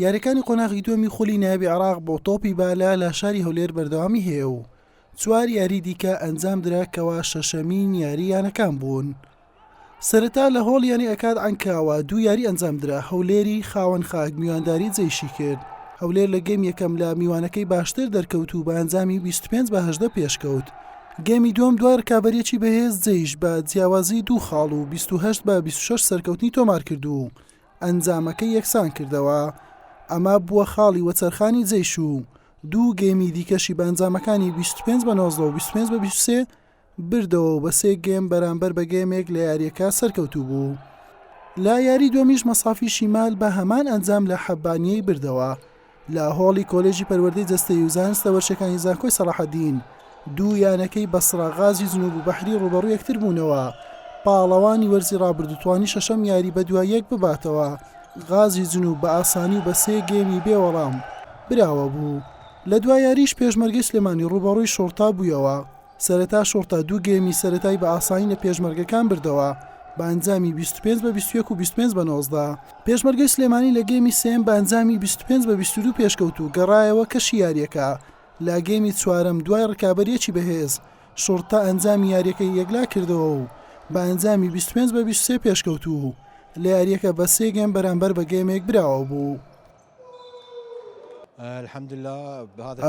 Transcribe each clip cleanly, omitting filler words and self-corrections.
یاریەکانی قۆناغی دووەمی خولی نایابی عێراق بۆ تۆپی بالە لە شاری هەولێر بەردەوامی هەیە و چوار یاری دیکە ئەنجامدرا کەوا شەشەمین یاری یانەکان بوون. سەرەتا لە هۆڵی یانەی ئەکاد عەنکاوە دوو یاری ئەنجامدرا، هەولێری خاوەن خاک میوانداری جەیشی کرد، هەولێر لە گێم یەکەم لە میوانەکەی باشتر دەرکەوت و بە ئەنجامی 25 بە 18 پێشکەوت، گێمی دووەم دوای رکابەریەکی بەهێز جەیش بە جیاوازی دوو خاڵ و 28 بە 26 سەرکەوتنی تۆمارکرد و ئەنجامەکەی یەکسان کردەوە، ئەمە بووە خاڵی وەچەرخانی جەیش و دوو گێمی دیکەشی بە ئەنجامەکانی 25 بە 19 و 25 بە 23 بردەوە و بە سێ گێم بەرامبەر بە گێمێک لە یارییەکە سەرکەوتوو بوو. لە یاری دووەمیش مەسافی شیمال بە هەمان ئەنجام لە حەبانیەی بردەوە. لە هۆڵی کۆلێژی پەروەردەی جەستەیی و زانستە وەرشەکانی زانکۆی سەڵاحەدین دوو یانەکەی بەسڕە غازی جنوب و بەحری ڕووبەڕوو یەکتر بوونەوە. پاڵەوانی وەرزی ڕابردوو توانی شەشەم یاری بەدوای یەک بباتەوە. غازی جنوب بە ئاسانی و بە سێ گێمی بێ وەڵام براوە بوو. لە دوا یاریش پێشمەرگەی سلێمانی ڕووبەڕووی شوڕتە بوویەوە. سەرەتا شوڕتە دوو گێمی سەرەتای بە ئاسانی لە پێشمەرگەکان بردەوە بە ئەنجامی 25 بە 21 و 25 بە 19. پێشمەرگەی سلێمانی لە گێمی سێیەم بە ئەنجامی 25 بە 22 پێشکەوت و گەڕایەوە کەشی یارییەکە. لە گێمی چوارەم دوای ڕکابەرییەکی بەهێز، شوڕتە ئەنجامی یارییەکەی یەکلا کردەوە و بە ئەنجامی 25 بە 23 پێشکەوت و لە یارییەکە بە سێ گێم بەرامبەر بە گێمێک براوە بوو.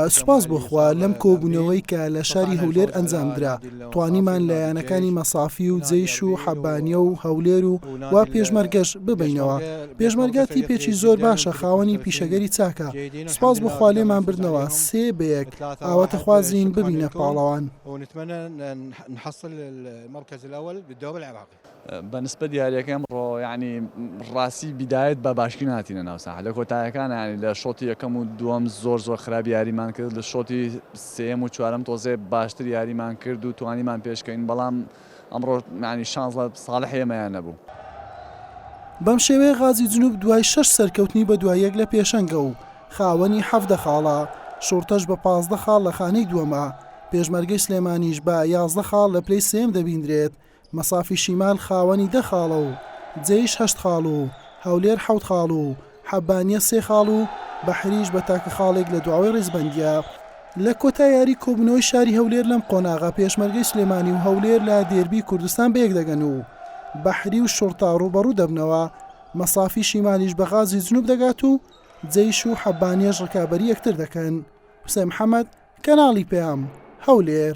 سوپاس بۆ خوا لەم کۆبوونەوەی کە لە شاری هەولێر ئەنجامدرا توانیمان لە یانەکانی مەسافی و جەیش و حەبانیە و هەولێر و و پێشمەرگەش ببەینەوە پێشمەرگە تیپێکی زۆر باشە خاوەنی پیشەگەری چاکە سوپاس بۆ خوا لێمان بردنەوە سێ بە یەک ئاواتەخوازین ببینە پاڵەوان. بە نسبەت یاریەکەی ئەمڕۆ یانی ڕاستی بیدایەت بە باشی ناتینە ناو ساحە لە کۆتایەکان یانی لە شۆتی یەکەم و دووەم زۆر زۆر خراپ یاریمان کرد لە شۆتی سێیەم و چوارەم تۆزێ باشتر یاریمان کرد و توانیمان پێشکەین بەڵام ئەمڕۆ یانی شانس لە ساڵح ئێمەیان نەبوو. بەم شێوەیە غازی جنوب دوای شەش سەرکەوتنی بەدوای یەک لە پێشەنگە و خاوەنی 17 خاڵە، شوڕتەش بە 15 خاڵ لە خانەی دووەمە، پێشمەرگەی سلێمانیش بە 11 خاڵ لە پلەی سێیەم دەبیندرێت، مەسافی شیمال خاوەنی دە خاڵە و جەیش هەشت خاڵ و هەولێر حەوت خاڵ و حەبانیە سێ خاڵ و بەحریش بە تاکە خاڵێک لە دواوەی ڕیزبەندییە. لە کۆتا یاری کۆبوونەوەی شاری هەولێر لەم قۆناغە پێشمەرگەی سلێمانی و هەولێر لە دێربی کوردستان بەیەکدەگەن و بەحری و شوڕتە ڕووبەڕوو دەبنەوە، مەسافی شیمالیش بە غازی جنوب دەگات و جەیش و حەبانیەش ڕکابەری یەکتر دەکەن. حوسێن محەمەد، کەناڵی پەیام، هەولێر.